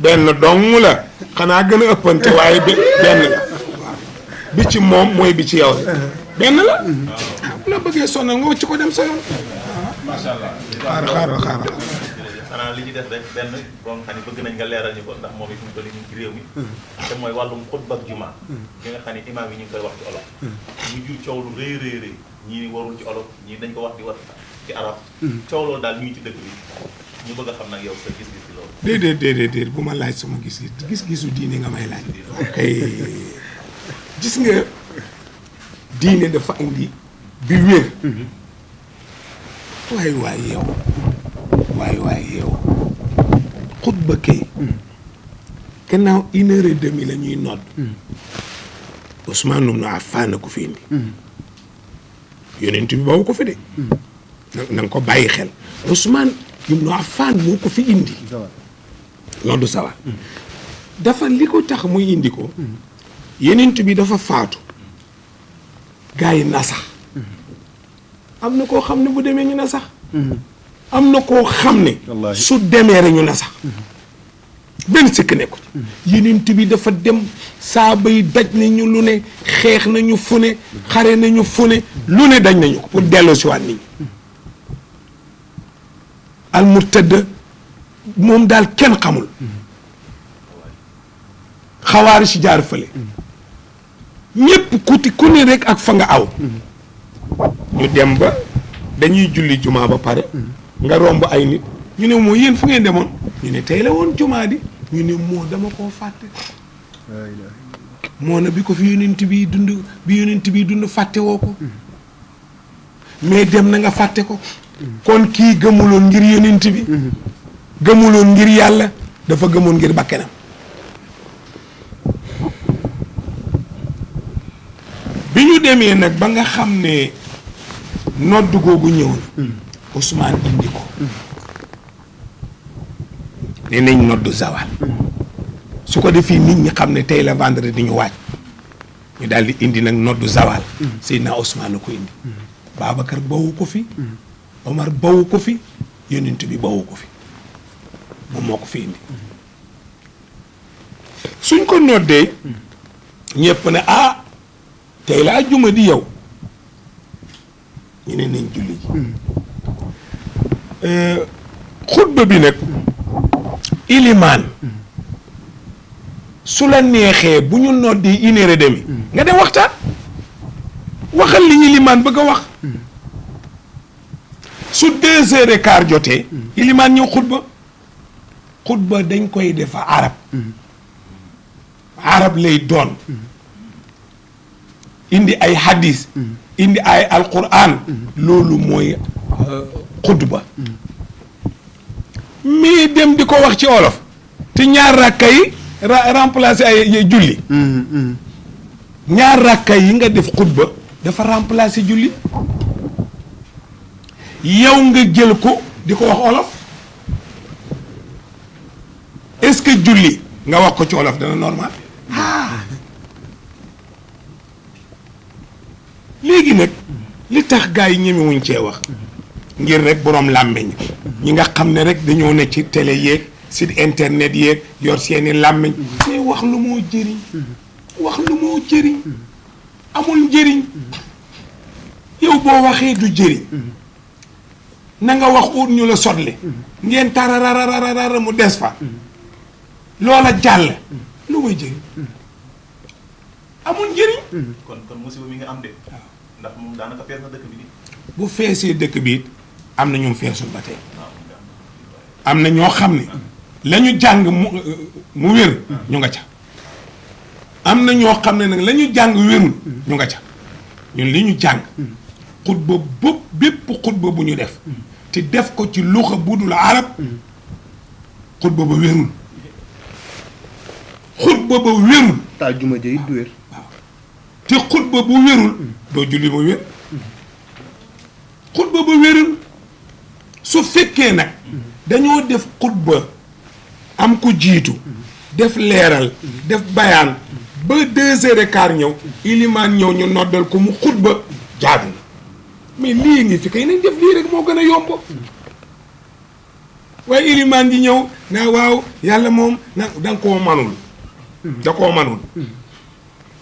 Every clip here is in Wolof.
benn dong la xanaa gën a ëppante waaye benn la waaw bi ci moom mooy bi ci yow rek benn la bu la bëggee sonal nga wacc ko dem sa yoon macha allah. xaaral xanaa li ci def rek benn boo nga xam ne bëgg nañ nga leeral ñu ko ndax moom it mu toll nii ci réew mi. te mooy wàllum xutba ak juma. ki nga xam ne imaam yi ñu ngi koy wax ci olof. mu jur coow lu rëy rëy ñii warul ci olof ñii dañ ko wax di wax ci arab. coow loolu daal ñu ngi ci dëkk bi ñu bëgg a xam nag yow sa gis-gis ci loolu. déedéet bu ma laaj sama gis-gisu diine nga may laaj. ok gis nga diine dafa indi bi wér. waay yow xutba kay gannaaw 1h30 la ñuy nodd Ousmane ibn Affan ko fi indi yonent bi bawu ko fi de na nga ko bàyyi xel Ousmane ibn Affan moo ko fi indi noddu sawar dafa li ko tax muy indi ko yonent bi dafa faatu gars yi nasax am na koo xam ne bu demee ñu nasax am na koo xam ne su demee rek ñu na sax benn sikk nekku ci yonent bi dafa dem saaba yi daj nañu lu ne xeex nañu fu ne xare nañu fu ne lu ne daj nañu ko pour delloo si waat nit ñi al murtad moom daal kenn xamul xawaari si jaar fële ñépp ku ne rek ak fa nga aw ñu dem ba dañuy julli jumaa ba pare nga romb ay nit ñu ne moo yéen fu ngeen demoon ñu ne tey la woon jumaa di ñu ne moo dama koo fàtte moo na bi ko fi yonent bi dund fàtte woo ko mais dem na nga fàtte ko kon kii gëmuloon ngir yonent bi gëmuloon ngir yàlla dafa gëmoon ngir bakkenam bi ñu demee nag ba nga xam ne nodd googu ñëw na Ousmane indi ko ne nañ noddu zawal su ko defee nit ñi xam ne tey la vendredi ñu waaj ñu daal di indi nag noddu zawal Seydina Ousmane ko indi Babacar bawu ko fi Omar bawu ko fi yonent bi bawu ko fi moom moo ko fi indi suñ ko noddee ñëpp ne tey la àjjuma di yow ñu ne nañ julli ji xutba bi nag ilimaan su la neexee bu ñu noddi 1h30 nga dem waxtaan waxal li ñu ilimaan bëgg a wax su 2h15 jotee ilimaan ñëw xutba dañ koy defa arab lay doon indi ay hadis indi ay alquran loolu mooy xutba mais dem di ko wax ci olof te ñaar rakka yi remplacer ay julli ñaar rakka yi nga def xutba dafa remplacer julli yow nga jël ko di ko wax olof est-ce que julli nga wax ko ci olof dana normal léegi nag li tax gars yi ñemewuñ cee wax ngir rek boroom làmmeñ ñi nga xam ne rek dañoo ne ci télé yeeg site internet yeeg yor seeni làmmeñ mais wax lu moo jëriñ amul njëriñ yow boo waxee du jëriñ na nga wax ut ñu la sotle ngeen tararararara mu des fa loola jàll lu may jëriñ amul njëriñ kon musiba mi nga am de ndax moom daanaka fees na dëkk bi bu feesee dëkk bi it am na ñoom feesul ba tey am na ñoo xam ne la ñu jàng mu wér ñu nga ca am na ñoo xam ne nag la ñu jàng wérul ñu nga ca ñun li ñu jàng xutba bépp xutba bu ñu def te def ko ci luxa budul arab xutba ba wérul taal juma ja it du wér te xutba bu wérul doo julli mu wér xutba bu wérul su fekkee nag dañoo def xutba am ku jiitu def leeral def bayaan ba 2h15 ñëw ilimaan ñëw ñu noddal ko mu xutba jaadu na mais lii ngi fi kay nañ def lii rek moo gën a yomb waaye ilimaan ji ñëw naa waaw yàlla moom na da nga koo manul da koo manul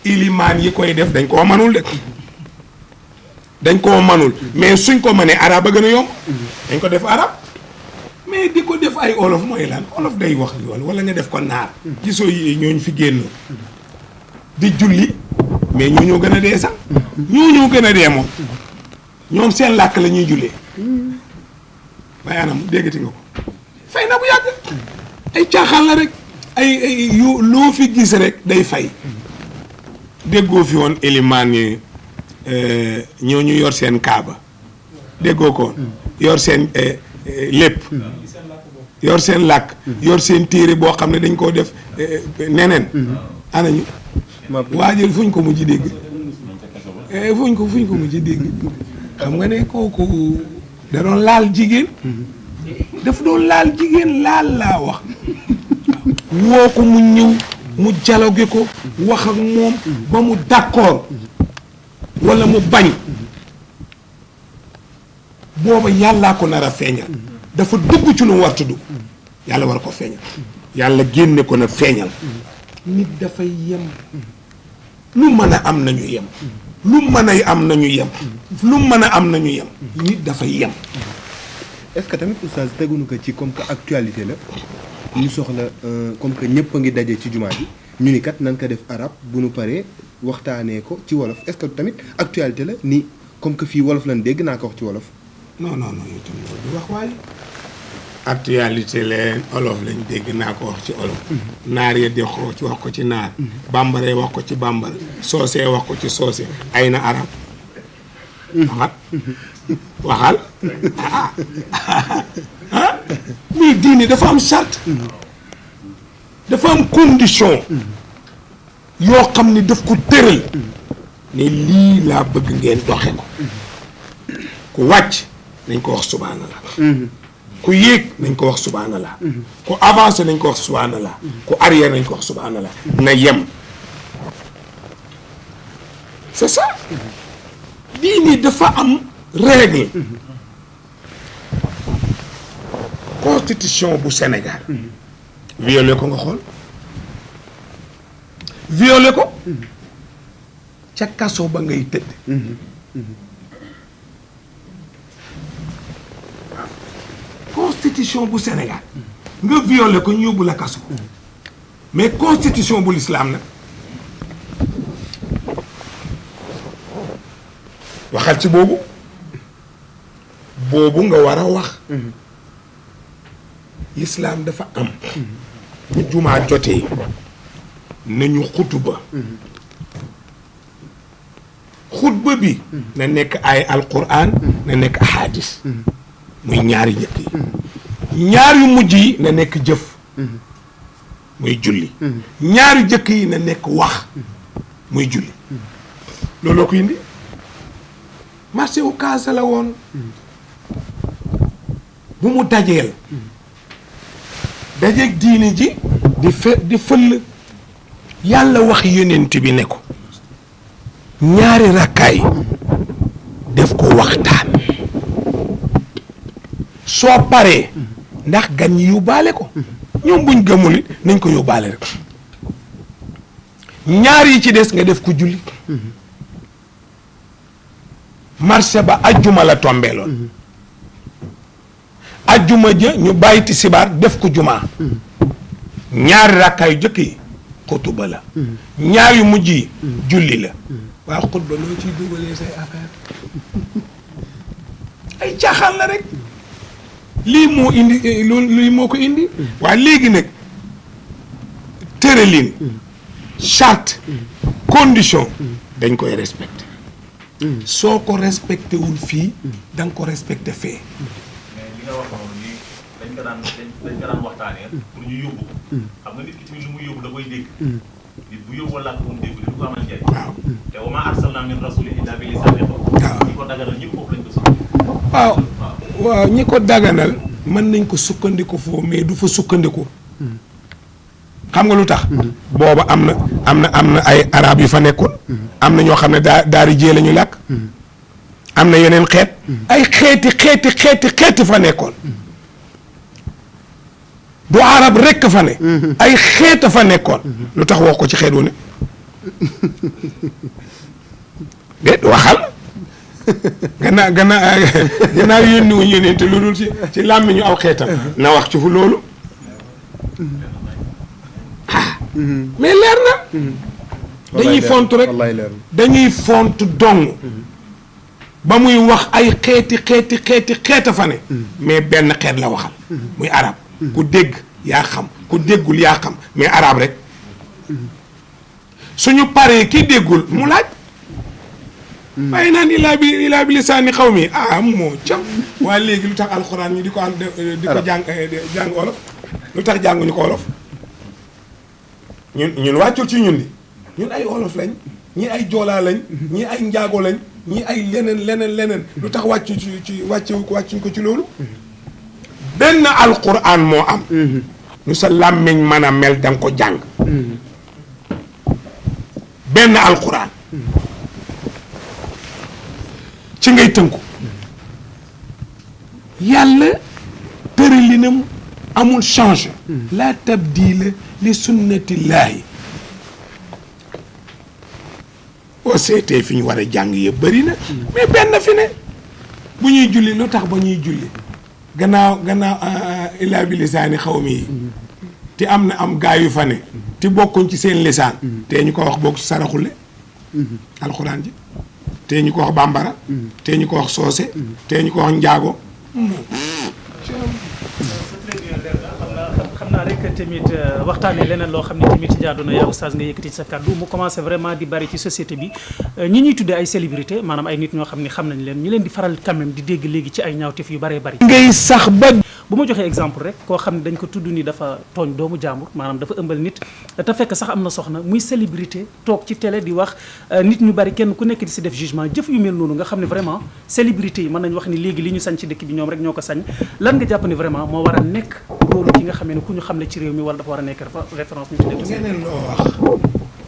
ilimaan yi koy def dañ koo manul de dañ koo manul mais suñ ko mënee arab a gën a yomb dañ ko def arab mais di ko def ay olof mooy lan olof day wax yoon wala nga def ko naar gisoo yi ñooñu fi génn di julli mais ñoo gën a dee sax ñoo gën a dee moom ñoom seen làkk la ñuy jullee waaye anam déggati nga ko fay na bu yàgg ay caaxaan la rek ay yu loo fi gis rek day fay déggoo fi woon élimaan yi ñoo ñu yor seen kaaba déggoo ko yor seen lépp yor seen làkk yor seen téere boo xam ne dañ koo def neneen anañu waajal fuñ ko mujj dégg fuñ ko mujj dégg xam nga ne kooku da doon laal jigéen daf doon laal jigéen laal laa wax woo ko mu ñëw mu dialogue ko wax ak moom ba mu d'accord wala mu bañ booba yàllaa ko nar a feeñal dafa dugg ci lu mu wartu dugg yàlla war ko feeñal yàlla génne ko nag feeñal nit dafay yem lu mën a am nañu yem lu mën a am nañu yem lu mën a am nañu yem nit dafay yem. est-ce que tamit oustaz teguñu ko ci comme que actualité la ñu soxla comme que ñëpp a ngi daje ci jumaa ji ñu ni kat nan ko def arab bu nu paree waxtaanee ko ci wolof est-ce que tamit actualité la ni comme que fii wolof lan dégg naa ko wax ci wolof. non itam loolu di wax waaye actualité leen olof lañ dégg naa ko wax ci olof naar ya di wax ko ci naar bambara wax ko ci bambara soose wax ko ci soose ay na arab waxal mais diine dafa am charte dafa am condition yoo xam ne daf ko tëral ne lii laa bëgg ngeen doxe ko ku wàcc nañ ko wax subhanallah ku yéeg nañ ko wax subhanallah ku avancé nañ ko wax subhanallah ku arrière nañ ko wax subhanallah na yem c'est ça diine dafa am règle constitution bu Sénégal violé ko nga xool violé ko ca kaso ba ngay tëdd constitution bu Sénégal nga violé ko ñu yóbbu la kaso mais constitution bu l'islam nag waxal ci boobu nga war a wax l'islam dafa am bu jumaa jotee nañu xutba xutba bi na nekk ay alquran na nekk ahadis muy ñaari njëkk yi ñaar yu mujj yi na nekk jëf muy julli ñaari jëkk yi na nekk wax muy julli looloo ko indi marché wu kaasa la woon bu mu dajeel dajeeg diine ji di fëll yàlla wax yonent bi ne ko ñaari rakkaay def ko waxtaan soo paree ndax gan yi yóbbaale ko ñoom buñ gëmul it nañ ko yóbbaale rek ñaar yi ci des nga def ko julli marché ba ajjuma la tombeeloon ajjuma ja ñu bàyyi tisbaar def ko jumaa ñaari rakkaayu jëkk yi xutuba la ñaar yu mujj yi julli la waa xutba loo ciy dugalee say affaire ay caaxaan la rek lii moo indi loolu lii moo ko indi waa léegi nag tëralin charte condition dañ koy respecté soo ko respecté wul fii da nga ko respecté fee mais li nga wax noonu nii dañ ko daan waxtaanee pour ñu yóbbu ko xam nga nit ki tamit lu muy yóbbu da koy dégg nit bu yóbbu wala ko mu dégg du ko amal njëriñ waaw te wa maa arsalnaa min rasuulin illaa bi lisaani qawmihi ñi ko daganal ñëpp foofu lañ ko sukkandiku waaw ñi ko daganal mën nañ ko sukkandiku foofu mais du fa sukkandiku xam nga lu tax booba am na ay arab yu fa nekkoon am na ñoo xam ne daari jee la ñu làkk am na yeneen xeet ay xeeti fa nekkoon du arab rekk fa ne ay xeet a fa nekkoon lu tax wax ko ci xeet wu ne déet waxal gannaaw yónni wu yónni te lu dul ci làmmiñu aw xeetam na wax ci fu loolu mais leer na dañuy font rek dañuy font dong ba muy wax ay xeeta fa ne mais benn xeet la waxal muy arab ku dégg yaa xam ku déggul yaa xam mais arab rek suñu paree ki déggul mu laaj waaye naan ilaa bi lisaani xaw mi moo cam waaye léegi lu tax alxuraan ñi di ko jàng olof lu tax jànguñu ko olof ñun wàccul ci ñun di ñun ay olof lañ ñii ay joolaa lañ ñii ay njaago lañ ñii ay leneen lu tax wàccuñ ko ci loolu benn alxuraan moo am ñu sa làmmiñ mën a mel danga ko jàng benn alxuraan ci ngay tënku yàlla tëralinam amul change la tabdila li sunnatillaahi boo seetee fi ñu war a jàng yëpp bëri na mais benn fi ne bu ñuy julli lu tax ba ñuy julli gannaaw illaa bi lisaani xaw mi yi te am na am gaa yu fa ne te bokkuñ ci seen lisaan te ñu ko wax bokk ci saraxule alxuraan ji te ñu ko wax bambara te ñu ko wax soose te ñu ko wax njaago xam naa rek tamit waxtaanee leneen loo xam ne tamit jaadu na yow oustaz nga yëkkati sa kàddu mu commencé vraiment di bari ci société bi ñi ñuy tuddee ay célébrité maanaam ay nit ñoo xam ne xam nañ leen ñu leen di faral quand même di dégg léegi ci ay ñaawteef yu baree bari ngay sax ba bu ma joxee exemple rek koo xam ne dañ ko tudd ni dafa tooñ doomu jàmbur maanaam dafa ëmbal nit te fekk sax am na soxna muy célébrité toog ci télé di wax nit ñu bari kenn ku nekk di si def jugement jëf yu mel noonu nga xam ne vraiment célébrité yi mën nañ wax ni léegi li ñu sañ ci dëkk bi ñoom rek ñoo ko sañ lan nga jàpp ni vraiment moo war a nekk rôle ki nga xamee ne ku ñu xam ne ci réew mi wala dafa war a nekk référence ñu tuddee ngeen loo wax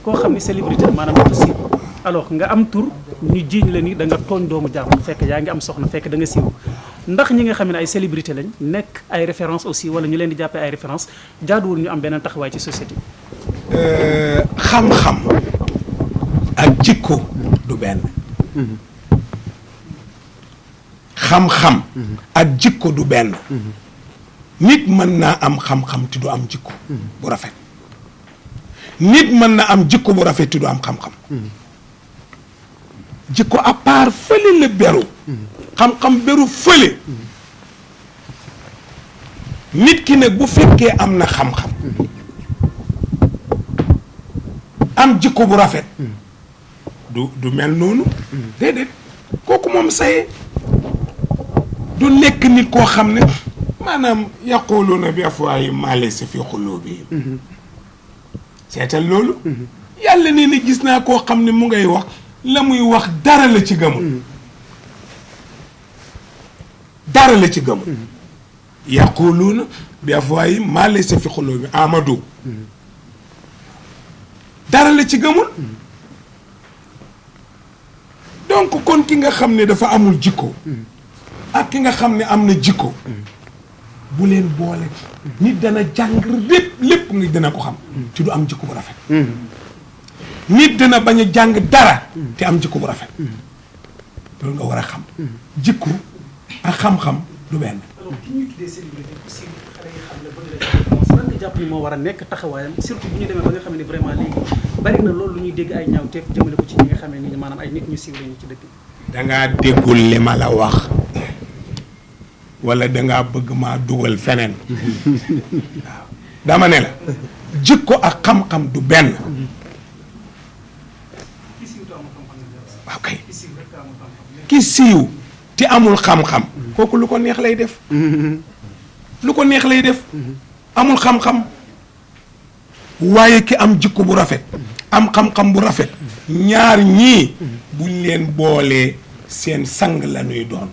koo xam ne célébrité maanaam dafa siiw alors nga am tur ñu jiiñ la ni da nga tooñ doomu jàmbur fekk yaa ngi am soxna fekk da nga siiw ndax ñi nga xam ne ay célébrité lañ nekk ay référence aussi wala ñu leen di jàppee ay référence jaaduwul ñu am beneen taxawaay ci société xam-xam ak jikko du benn xam-xam ak jikko du benn nit mën naa am xam-xam te du am jikko bu rafet nit mën na am jikko bu rafet te du am xam-xam jikko à part fële la beru xam-xam beru fële nit ki nag bu fekkee am na xam-xam am jikko bu rafet du mel noonu déedéet kooku moom saye du nekk nit koo xam ne maanaam yaquluuna bi afwaahihim maa laysa fi quluubihim seetal loolu yàlla nee na gis naa koo xam ne mu ngay wax la muy wax dara la ci gëmul dara la ci gëmul yaquluuna bi afwaahihim maa laysa fi quluubihim amadu dara la ci gëmul donc kon ki nga xam ne dafa amul jikko ak ki nga xam ne am na jikko bu leen boole nit dana jàng lépp nga dana ko xam te du am jikko bu rafet nit dana bañ a jàng dara te am jikko bu rafet loolu nga war a xam jikko ak xam-xam du benn ki ñuy tuddee célébrité aussi xale yi xam ne bëgg la lan nga jàpp ni moo war a nekk taxawaayam surtout bu ñu demee ba nga xam ne vraiment léegi bari na loolu lu ñuy dégg ay ñaawteef jëmale ko ci ñi nga xamee ni maanaam ay nit ñu siiw lañu ci dëkk dangaa déggul li ma la wax wala dangaa bëgg maa dugal feneen waaw dama ne la jikko ak xam-xam du benn waaw kay ki siiw te amul xam-xam kooku lu ko neex lay def lu ko neex lay def amul xam-xam waaye ki am jikko bu rafet am xam-xam bu rafet ñaar ñii buñ leen boolee seen sang la ñuy doon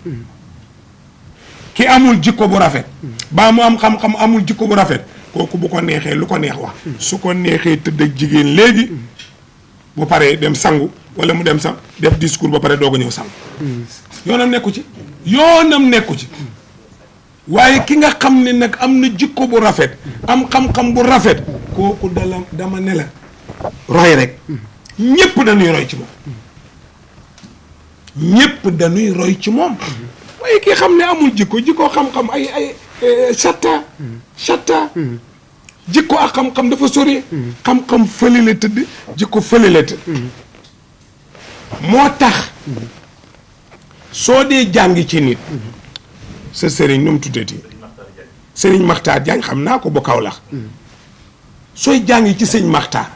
ki amul jikko bu rafet baa mu am xam-xam amul jikko bu rafet kooku bu ko neexee lu ko neex wax su ko neexee tëdd ak jigéen léegi bu paree dem sangu wala mu dem sax def discours ba pare doog a ñëw sangu yoonam nekku ci yoonam nekku ci waaye ki nga xam ne nag am na jikko bu rafet am xam-xam bu rafet kooku dama ne la roy rek ñépp dañuy roy ci moom ñépp dañuy roy ci moom waaye ki xam ne amul jikko xam-xam ay shatta jikko ak xam-xam dafa sori xam-xam fële la tëdd jikko fële la tëdd moo tax soo dee jàngi ci nit sa sëriñ nu mu tuddati sëriñ Maxtaar Jaañ xam naa ko bu Kawlax sooy jàngi ci sëñ Maxtaar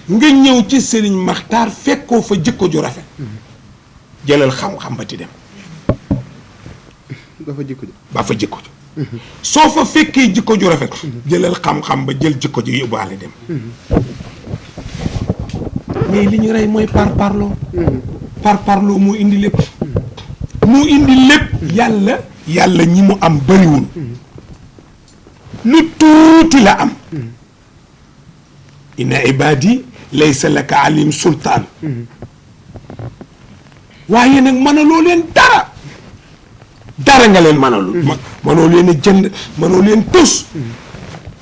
nga ñëw ci sëriñ Maxtaar fekkoo fa jikko ju rafet jëlal xam-xam ba ti dem ba fa jikko ju soo fa fekkee jikko ju rafet jëlal xam-xam ba jël jikko ju yóbbaale dem mais li ñu rey mooy parparloo moo indi lépp yàlla ñi mu am bariwul lu tuuti la am inna ibadi laysa laka alim sultaan waaye nag mënaloo leen dara nga leen mënalul mënoo leen a jënd mënoo leen tus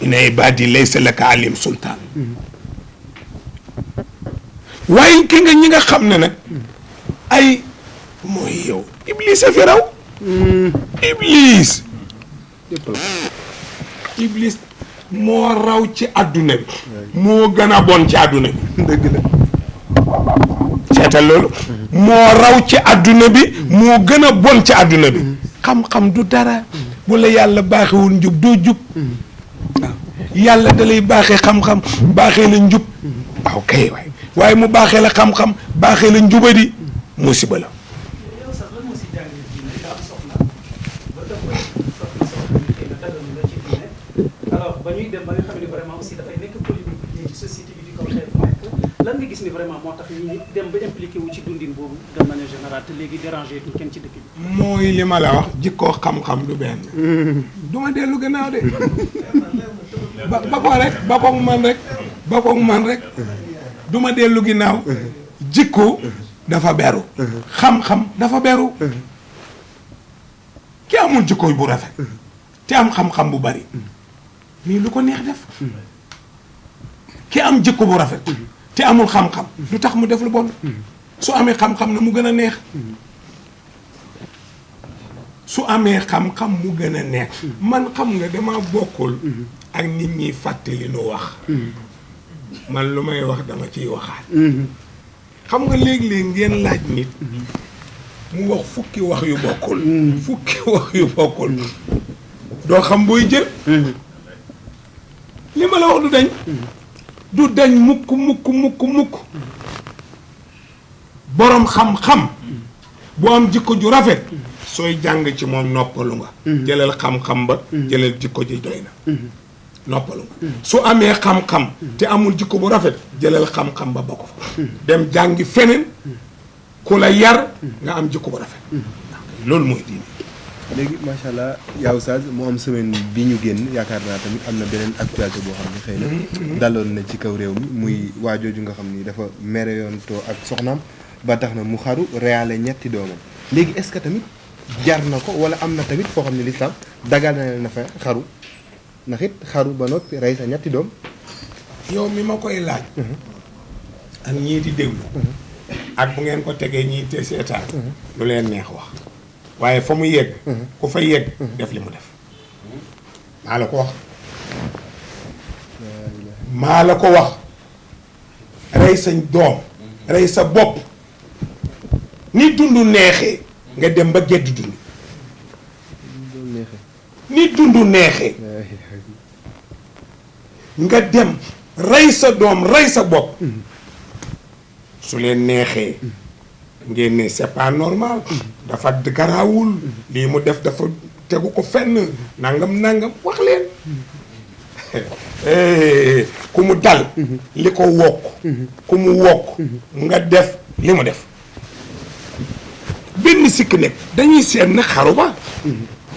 inna ibadi laysa laka alim sultaan waaye ki nga ñi nga xam ne nag ay mooy yow iblis a fi raw iblis moo raw ci àdduna bi moo gën a bon ci àdduna bi dëgg la seetal loolu moo raw ci àdduna bi moo gën a bon ci àdduna bi xam-xam du dara bu la yàlla baaxewul njub doo jub waaw yàlla da lay baaxee xam-xam baaxee la njub waaw kay waaye mu baaxee la xam-xam baaxee la njubadi musiba la alors ba ñuy dem ba nga xam ne vraiment aussi dafay nekk polémique ci société bi di ko xeex nekk lan nga gis ni vraiment moo tax ñu dem ba impliqué wu ci dundin boobu de manière générale te léegi dérangé tout kenn ci dëkk bi. mooy li ma la wax jikkoo xam-xam du benn. du ma dellu gannaaw de. ba ko rek ba koog man rek du ma dellu ginnaaw jikko dafa beru xam-xam dafa beru ki amul jikko bu rafet te am xam-xam bu bari mais lu ko neex def ki am jikko bu rafet te amul xam-xam lu tax mu def lu bon su amee xam-xam na mu gën a neex su amee xam-xam mu gën a neex man xam nga dama bokkul ak nit ñi fàttali nu wax man lu may wax dama ciy waxaat xam nga léeg-léeg ngeen laaj nit mu wax fukki wax yu bokkul doo xam booy jël li ma la wax du dañ mukk boroom xam-xam bu am jikko ju rafet sooy jàng ci moom noppalu nga jëlal xam-xam ba jëlal jikko ji doy na noppalu nga su amee xam-xam te amul jikko bu rafet jëlal xam-xam ba ko fa dem jàngi feneen ku la yar nga am jikko bu rafet loolu mooy diine. léegi macha allah yaa Oustaz mu am semaine bi ñu génn yaakaar naa tamit am na beneen actualité boo xam ne xëy na daloon na ci kaw réew mi muy waajooju nga xam ni dafa mere yoon too ak soxnaam ba tax na mu xaru reyaale ñetti doomam léegi est-ce que tamit jar na ko wala am na tamit foo xam ne lislaam dagal na fa xaru ndax it xaru ba noppi rey sa ñetti doom. yow mi ma koy laaj. ak ñii di déglu. ak bu ngeen ko tegee ñii te seetaan. lu leen neex wax. waaye fa mu yegg. ku fa yegg. def li mu def. maa la ko wax. maa la ko wax. rey sa doom. rey sa bopp. ni dund neexee. nga dem ba gedd dund. ni dund neexee. nga dem rey sa doom rey sa bopp. su leen neexee. ngeen ne c'est pas normal. dafa garaawul. lii mu def dafa tegu ko fenn. nangam wax leen. ku mu dal. li ko wokk. ku mu wokk. nga def li mu def. benn sikk nekk dañuy seet na xaru ba.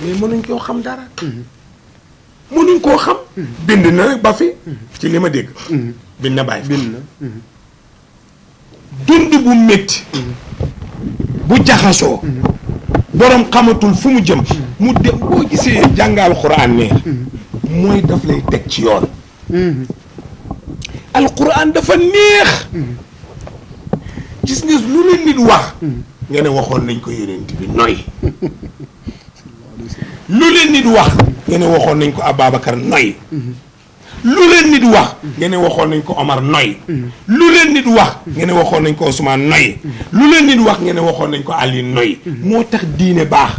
mais mënuñ koo xam dara. mënuñ koo xam. bind na rek ba fi. ci li ma dégg. bind na bàyyi bind na. dund bu métti. bu jaxasoo. borom xamatul fu mu jëm. mu dem boo gisee jàngal Alxuraan neex mooy daf lay teg ci yoon Alxuraan dafa neex gis nga lu leen nit wax nga ne waxoon nañ ko yonent bi noy lu leen nit wax nga ne waxoon nañ ko Ababacar noy lu leen nit wax nga ne waxoon nañ ko Omar noy lu leen nit wax nga ne waxoon nañ ko Ousmane noy lu leen nit wax nga ne waxoon nañ ko Ali noy moo tax diine baax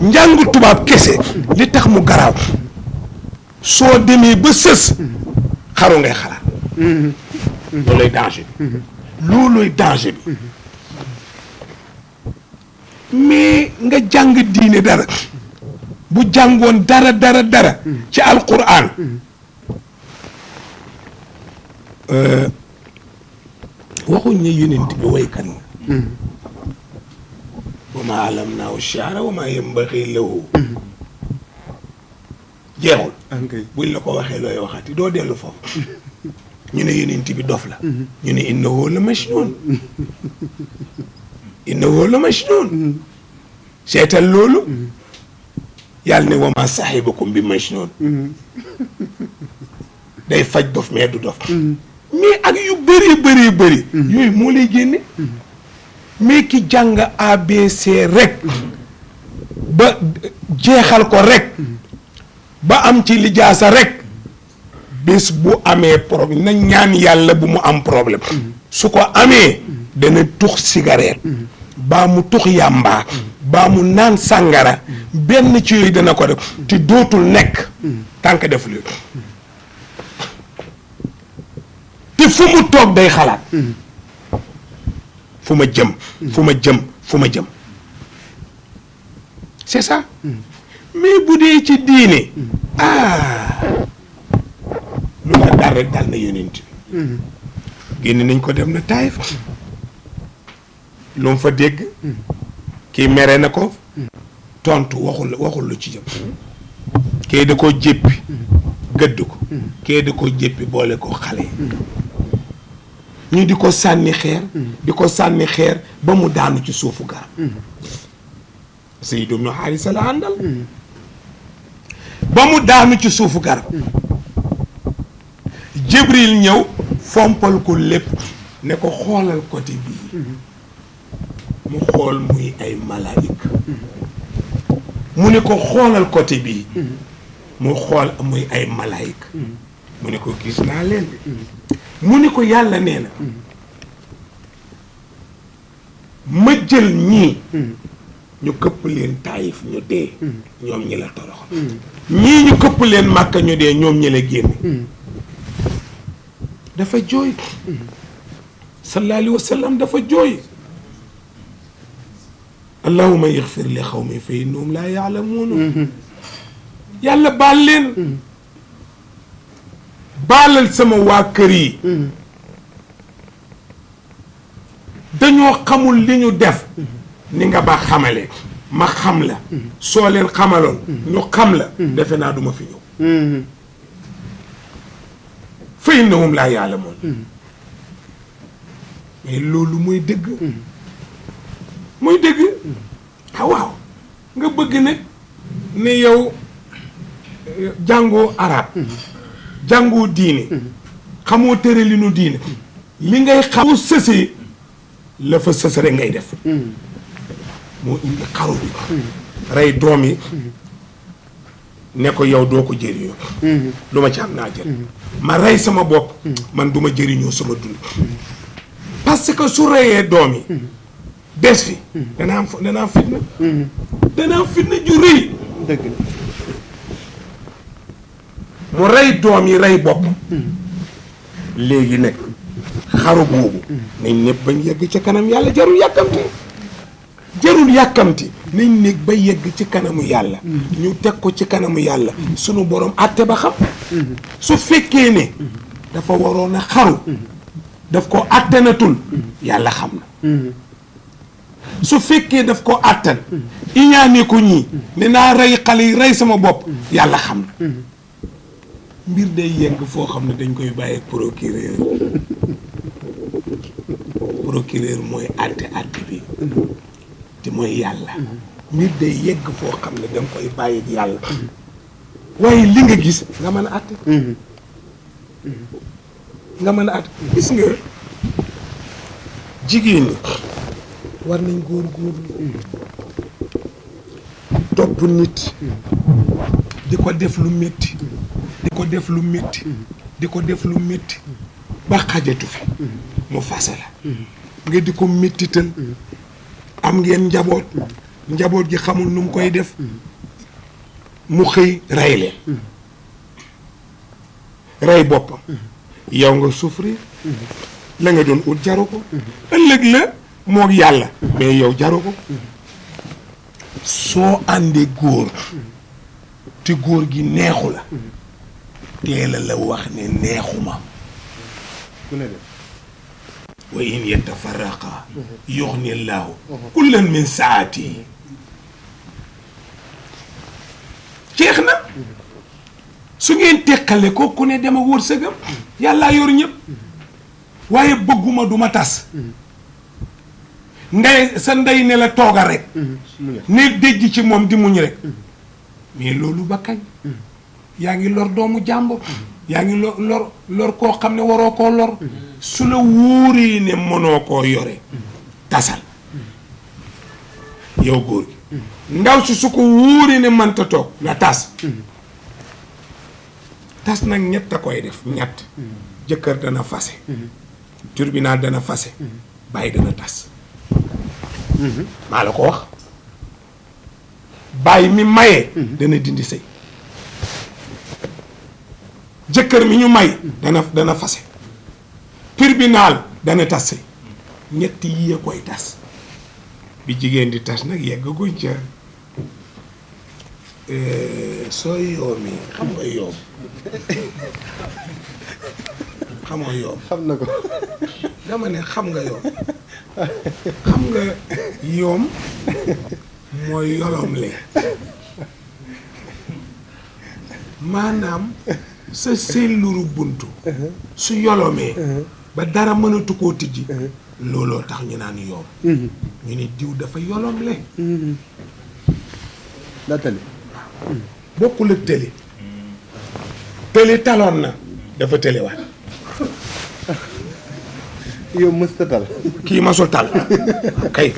njàngu tubaab kese li tax mu garaaw soo demee ba sës xaru ngay xalaat looluy danger bi looluy danger bi mais nga jàng diine dara bu jàngoon dara ci alquran waxuñ ne yonent bi waykan la wa ma alamnaahu shi'ra wa ma yanbaghi lahu jeexul buñ la ko waxee looy waxati doo dellu foofu ñu ne yonent bi dof la ñu ne innahu la majnun innahu la majnun seetal loolu yàlla ne wa ma sahibukum bi majnun day faj dof mais du dof mais ak yu bëri yooyu moo lay génne mais ki jàng ABC rek ba jeexal ko rek ba am ci lijaasa rek bés bu amee problème na ñaan yàlla bu mu am problème su ko amee dana tux cigarette baa mu tux yàmbaa baa mu naan sàngara benn ci yooyu dana ko def te dootul nekk tànk def lu te fu mu toog day xalaat fu ma jëm c'est ça mais bu dee ci diine lu la dal rek dal na yonent bi génn nañ ko dem na Taayif lu mu fa dégg kii mere na ko tontu waxul lu ci jëm kii da ko jéppi gëdd ko kii da ko jéppi boole ko xale ñu di ko sànni xeer ba mu daanu ci suufu garab Zayd ibn Haarisa la àndal ba mu daanu ci suufu garab Jibril ñëw fompal ko lépp ne ko xoolal côté bii mu xool muy ay malaayika mu ne ko xoolal côté bii mu xool muy ay malaayika mu ne ko gis naa leen mu ne ko yàlla nee na ma jël ñii ñu këpp leen Taayif ñu dee ñoom ñi la toroxal ñii ñu këpp leen Màkka ñu dee ñoom ñi la génne dafa jooy sallallahu alayhi wa sallam dafa jooy allahumma ighfir li xawmi fa innahum laa ya'lamuun yàlla baal leen baalal sama waa kër yi dañoo xamul li ñu def ni nga ba xamale ma xam la soo leen xamaloon ñu xam la defe naa duma fi ñëw fa innahum laa ya'lamuun mais loolu mooy dëgg waaw nga bëgg nag ne yow jàngoo arab jàngoo diine xamoo tëralinu diine li ngay xamu sësee la fa sës rek ngay def moo indi xaru bi rey doom yi ne ko yow doo ko jëriñoo lu ma ci am naa jël ma rey sama bopp man du ma jëriñoo sama dund parce que su reyee doom yi des fi danaa am fitna ju rëy dëgg mu rey doom yi rey bopp léegi nag xaru boobu nañ nekk bañ yegg ci kanam yàlla jarul yàkkamti nañ nekk ba yegg ci kanamu yàlla ñu teg ko ci kanamu yàlla sunu borom àtte ba xam su fekkee ne dafa waroon a xaru daf ko àttanatul yàlla xam na su fekkee daf ko àttan iñaane ko ñii ne naa rey xale yi rey sama bopp yàlla xam na mbir day yegg foo xam ne dañ koy bàyyi procureur mooy àtte bi te mooy yàlla mbir day yegg foo xam ne danga koy bàyyi ak yàlla waaye li nga gis nga mën a àtte nga mën a àtte gis nga jigéen ñi war nañ góor-góorlu topp nit di ko def lu métti di ko def lu métti di ko def lu métti ba xajatu fi mu fase la nga di ko méttital am ngeen njaboot gi xamul nu mu koy def mu xëy rey leen rey boppam yow nga souffrir la nga doon ut jaru ko ëllëg la moog yàlla mais yow jaru ko soo àndee góor te góor gi neexu la teela la wax ne neexuma wa in yatafarraqa yuxni llaahu kullan min saatihi jeex na su ngeen teqale ko ku ne dem ak wërsëgam yàllaa yor ñëpp waaye bëgguma duma tas ndey sa ndey ne la toogal rek ne déjj ci moom di muñ rek mais loolu ba kañ yaa ngi lor doomu jàmbur yaa ngi lor koo xam ne waroo koo lor su la wóoree ne mënoo koo yore tasal yow góor gi ndaw si su ko wóoree ne mënta toog na tas tas nag ñett a koy def ñett jëkkër dana fase tribunal dana fase bàyyi dana tas maa la ko wax bàyyi mi maye dana dindi sëy jëkkër mi ñu may dana fase tribunal dana tas sëy ñett yi a koy tas bi jigéen di tas nag yeggaguñ ca soo yoomi xam nga yoom xamoo yoom xam na ko dama ne xam nga yoom xam nga yoom mooy yolom le maanaam sa selluru buntu su yolomee ba dara mënatu koo tijji looloo tax ñu naan yoom ñu ne diw dafa yolom le daa tali bokkul ak tëli tëli taloon na dafa tëliwaat yow mësta tal kii masul tal kay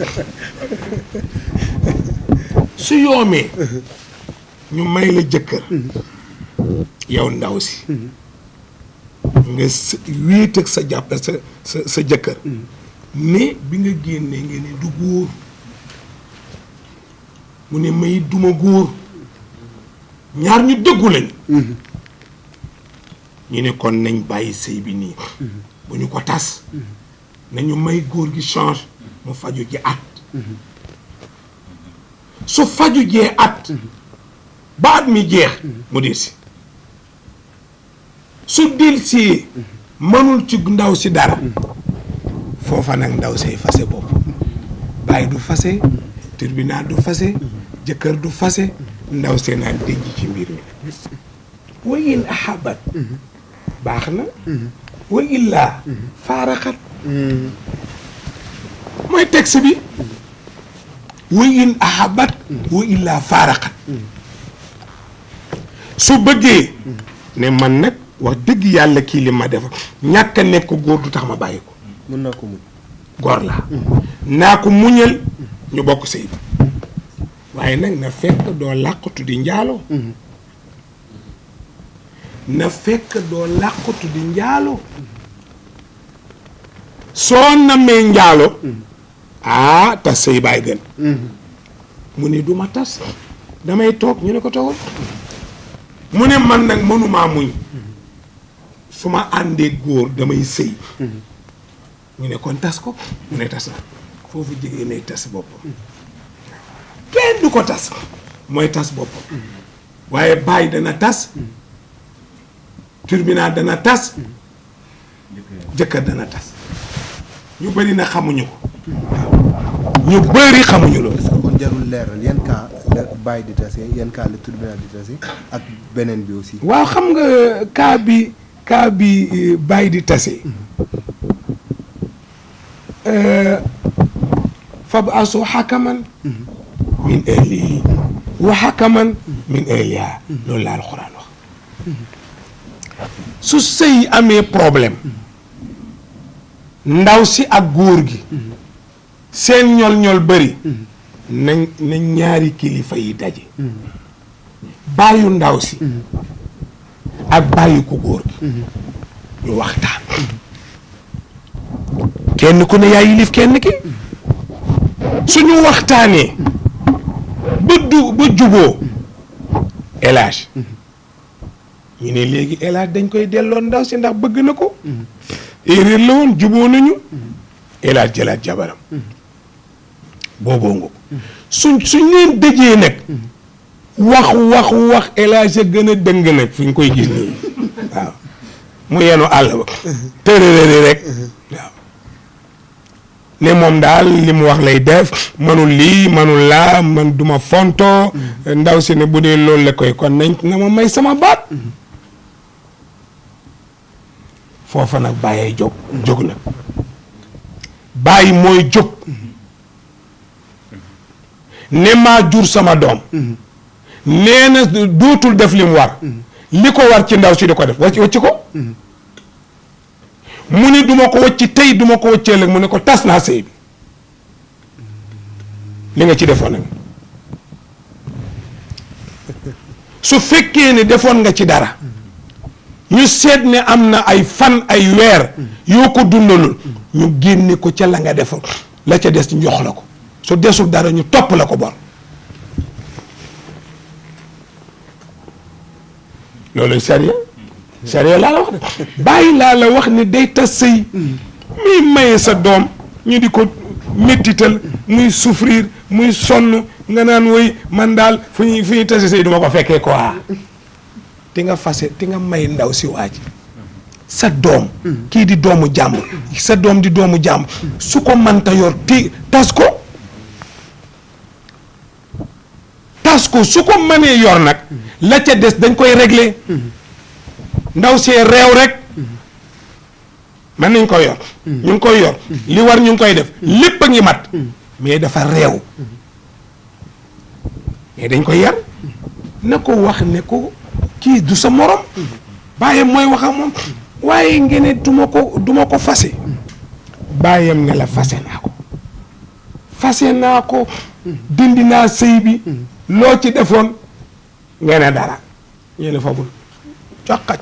su yoomee ñu may la jëkkër yow ndaw si nga wéet ak sa jàpp sa jëkkër ne bi nga génnee nga ne du góor mu ne may duma góor ñaar ñu dëggu lañ ñu ne kon nañ bàyyi sëy bi nii bu ñu ko tas nañu may góor gi change mu faju ji at su faju jee at ba at mi jeex mu delsi su delsi mënul ci ndaw si dara foofa nag ndaw say fase bopp bàyyi du fase tribunal du fase jëkkër du fase ndaw see naan déjj ci mbir mi wa in ahabat baax na wa illaa faaraxat mooy texte bi wa in ahabat wa illaa faaraxat su bëggee ne man nag wax dëgg yàlla kii li ma defa ñàkk a nekk góor du tax ma bàyyi ko mën naa ko muñ góor la naa ko muñal ñu bokk sëy bi waaye nag na fekk doo làqatu di njaaloo na fekk doo làqatu di njaaloo soo namee njaaloo tas sëy baay gën mu ne du ma tas damay toog ñu ne ko toogal mu ne man nag mënumaa muñ su ma àndee góor damay sëy ñu ne kon tas ko mu ne tas na foofu jigéen ne tas boppam kenn du ko tas mooy tas boppam waaye baay dana tas tribunal dana tas jëkkër dana tas ñu bëri na xamuñu ko waaw ñu bëri xamuñu loolu. est-ce que kon jarul leeral yan cas la baay di tase yan cas la tribunal di tase ak beneen bi aussi. waaw xam nga cas bi baay di tase fab asu xakaman min ahlihi wa hakaman min ahliha loolu la alxuraan wax su sëy amee problème ndaw si ak góor gi seen ñol-ñol bëri nañ ñaari kilifa yi daje bàyyu ndaw si ak bàyyu ku góor gi ñu waxtaan kenn ku ne yaa yilif kenn ki suñu waxtaanee ba juboo élage ñu ne léegi élage dañ koy delloo ndaw si ndax bëgg na ko erreur la woon juboo nañu élage jëlaat jabaram booboo nga suñ leen dëjee nag wax élage a gën a dëng nag fi nga koy gis nii waaw mu yenu àll ba tërërëri rek waaw ne moom daal li mu wax lay def manul lii manul laa man duma fonto ndaw si ne bu dee loolu la koy kon nañ na ma may sama baat foofa nag bàyyee jóg nag bàyyi mooy jóg ne maa jur sama doom nee na dootul def li mu war li ko war ci ndaw si di ko def wacc ko mu ne duma ko wacc tey duma ko wacc ëllëg mu ne ko tas naa sëy bi li nga ci defoon nag su fekkee ne defoon nga ci dara ñu seet ne am na ay fan ay weer yoo ko dundalul ñu génne ko ca la nga defoon la ca des ñu jox la ko su desul dara ñu topp la ko bor loolu sariya laa la wax de bàyyi laa la wax ne day tas sëy muy maye sa doom ñu di ko méttital muy souffrir muy sonn nga naan woy man daal fu ñuy tase sëy duma ko fekkee quoi ti nga fase ti nga may ndaw si waa ji sa doom kii di doomu jàmbur sa doom di doomu jàmbur su ko mënta yor ti tas ko su ko mënee yor nag la ca des dañ koy régler ndaw see réew rek mën nañ ko yor ñu ngi koy yor li war ñu ngi koy def lépp a ngi mat mais dafa réew mais dañ koy yar na ko wax ne ko kii du sa morom bàyyam mooy wax ak moom waaye ngeen duma ko fase bàyyam ne la fase naa ko dindi naa sëy bi loo ci defoon ngeen ne dara ñu ne fabul coqaj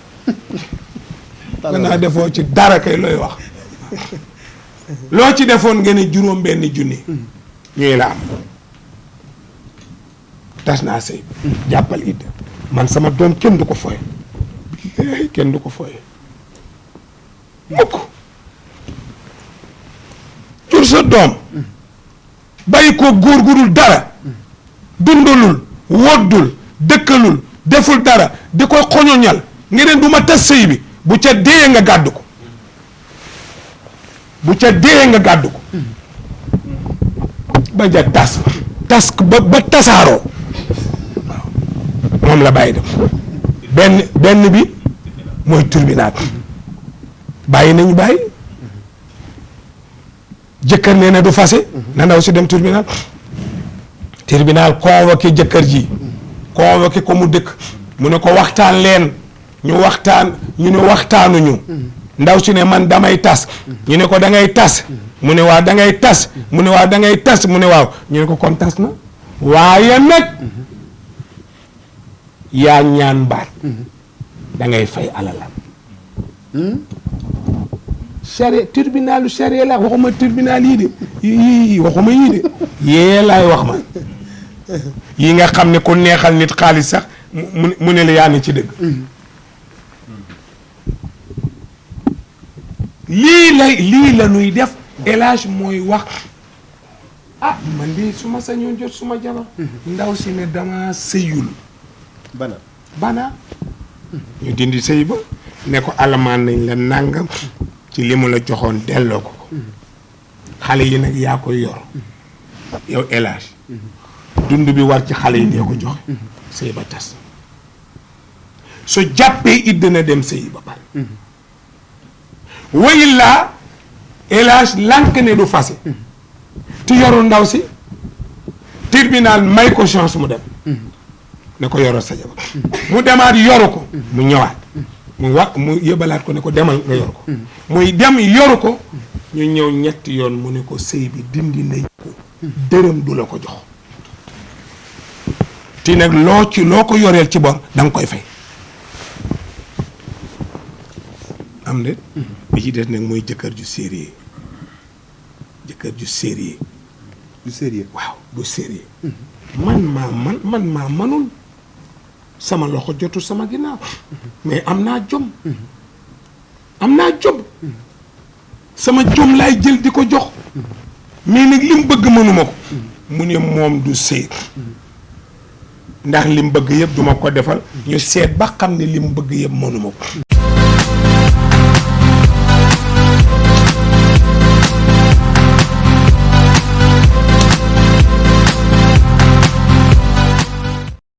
nga naa defoo ci dara kay looy wax loo ci defoon ngeen ne juróom benn junni ñuy la am tas naa sëy bi jàppal idda man sama doom kenn du ko fooye kenn du ko fooye mukk jur sa doom bàyyi ko góor gu dul dara dundalul woddul dëkkalul deful dara di koy xoñoñal ngeen du ma tas sëy bi bu ca dee nga gàddu ko ba ja tas ba tasaaroo waaw moom la bàyyi dem benn bi mooy tribunal bàyyi nañu bàyyi jëkkër nee na du fase na ndaw si dem tribunal convoqué jëkkër ji convoqué ko mu dëkk mu ne ko waxtaan leen ñu waxtaan ñu ne waxtaanuñu ndaw si ne man damay tas ñu ne ko da ngay tas mu ne waaw da ngay tas mu ne waaw da ngay tas mu ne waaw ñu ne ko kon tas na waaye nag yaa ñaan baat da ngay fay alalam charia tribunalu charia la waxuma tribunal yii de yii waxuma yii de yee laay wax man yi nga xam ne ku neexal nit xaalis sax mu ne la yaa ne ci dëgg lii la nuy def élage mooy wax man de su ma sañoon jot suma jabar ndaw si ne dama sëyul bana ñu dindi sëy ba ne ko alamaan nañ la nàngam ci li mu la joxoon delloo ko xale yi nag yaa koy yor yow élage dund bi war ci xale yi dee ko joxe sëy ba tas su jàppee it dina dem sëy ba pare wa illaa élage lànk ne du fase te yorul ndaw si tribunal may ko chance mu dem ne ko yoroo sa jabar mu demaat yoru ko mu ñëwaat mu yëbalaat ko ne ko demal nga yor ko muy dem yoru ko ñu ñëw ñetti yoon mu ne ko sëy bi dindi nañ ko dërëm du la ko jox ti nag loo ko yoreel ci bor da nga koy fay am de bi ci des nag mooy jëkkër ju sérieux du sérieux waaw du sérieux man maa manul sama loxo jotul sama ginnaaw mais am naa jom sama jom laay jël di ko jox mais nag li mu bëgg mënuma ko mu ne moom du sëy ndax li mu bëgg yëpp duma ko defal ñu seet ba xam ne li mu bëgg yëpp mënuma ko